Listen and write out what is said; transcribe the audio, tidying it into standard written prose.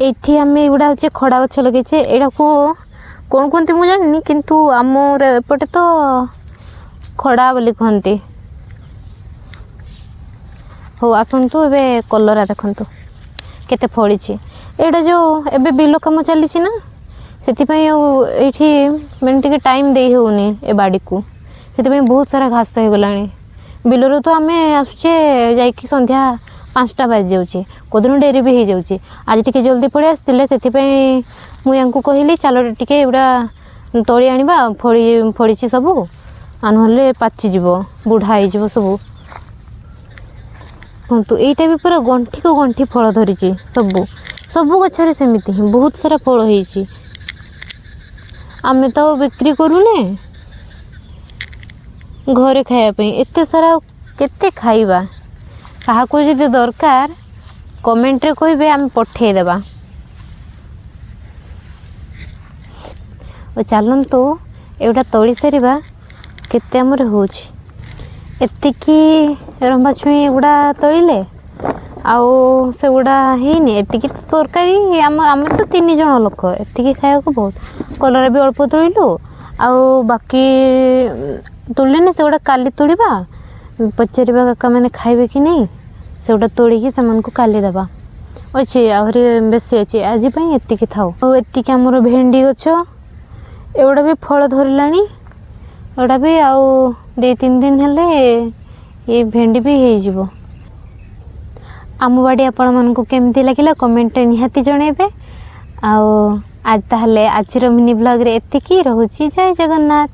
ଏଇଠି ଆମେ ଏଗୁଡ଼ା ହେଉଛି ଖଡ଼ା ଗଛ ଲଗେଇଛେ। ଏଇଟାକୁ କ'ଣ କୁହନ୍ତି ମୁଁ ଜାଣିନି, କିନ୍ତୁ ଆମର ଏପଟେ ତ ଖଡ଼ା ବୋଲି କୁହନ୍ତି। ହଉ ଆସନ୍ତୁ, ଏବେ କଲରା ଦେଖନ୍ତୁ କେତେ ଫଳିଛି। ଏଇଟା ଯେଉଁ ଏବେ ବିଲ କାମ ଚାଲିଛି ନା, ସେଥିପାଇଁ ଆଉ ଏଇଠି ମାନେ ଟିକେ ଟାଇମ୍ ଦେଇ ହେଉନି ଏ ବାଡ଼ିକୁ, ସେଥିପାଇଁ ବହୁତ ସାରା ଘାସ ହେଇଗଲାଣି। ବିଲରୁ ତ ଆମେ ଆସୁଛେ ଯାଇକି ସନ୍ଧ୍ୟା 5ଟା ବାଜିଯାଉଛି, କେଉଁଦିନ ଡେରି ବି ହେଇଯାଉଛି। ଆଜି ଟିକେ ଜଲ୍ଦି ପଳେଇ ଆସିଥିଲେ, ସେଥିପାଇଁ ମୁଁ ୟାଙ୍କୁ କହିଲି ଚାଲ ଟିକେ ଏଗୁଡ଼ା ତୋଳି ଆଣିବା, ଫଳିଛି ସବୁ, ଆଉ ନହେଲେ ପାଚିଯିବ, ବୁଢ଼ା ହେଇଯିବ ସବୁ। କୁହନ୍ତୁ, ଏଇଟା ବି ପୁରା ଗଣ୍ଠିକୁ ଗଣ୍ଠି ଫଳ ଧରିଛି। ସବୁ ଗଛରେ ସେମିତି ହିଁ ବହୁତ ସାରା ଫଳ ହେଇଛି। ଆମେ ତ ଆଉ ବିକ୍ରି କରୁନେ, ଘରେ ଖାଇବା ପାଇଁ ଏତେ ସାରା ଆଉ କେତେ ଖାଇବା। କାହାକୁ ଯଦି ଦରକାର କମେଣ୍ଟରେ କହିବେ, ଆମେ ପଠେଇଦେବା। ଓ ଚାଲନ୍ତୁ ଏଗୁଡ଼ା ତୋଳି ସାରିବା, କେତେ ଆମର ହେଉଛି। ଏତିକି ରମ୍ଭା ଛୁଇଁ ଏଗୁଡ଼ା ତୋଳିଲେ, ଆଉ ସେଗୁଡ଼ା ହେଇନି। ଏତିକି ତ ତରକାରୀ ଆମର ତ 3 ଜଣ ଲୋକ, ଏତିକି ଖାଇବାକୁ ବହୁତ। କଲରା ବି ଅଳ୍ପ ତୋଳିଲୁ, ଆଉ ବାକି ତୋଳିଲେନି, ସେଗୁଡ଼ା କାଲି ତୋଳିବା। ପଚାରିବା କାକାମାନେ ଖାଇବେ କି ନାହିଁ, ସେଗୁଡ଼ା ତୋଳିକି ସେମାନଙ୍କୁ କାଲି ଦେବା। ଅଛି ଆହୁରି ବେଶୀ ଅଛି, ଆଜି ପାଇଁ ଏତିକି ଥାଉ। ଆଉ ଏତିକି ଆମର ଭେଣ୍ଡି ଗଛ, ଏଗୁଡ଼ା ବି ଫଳ ଧରିଲାଣି। ଏଗୁଡ଼ା ବି ଆଉ 2-3 ଦିନ ହେଲେ ଏ ଭେଣ୍ଡି ବି ହେଇଯିବ। ଆମ ବାଡ଼ି ଆପଣମାନଙ୍କୁ କେମିତି ଲାଗିଲା କମେଣ୍ଟରେ ନିହାତି ଜଣାଇବେ। ଆଉ ଆଜି ତାହେଲେ ଆଜିର ମିନି ବ୍ଲଗ୍ରେ ଏତିକି ରହୁଛି। ଜୟ ଜଗନ୍ନାଥ।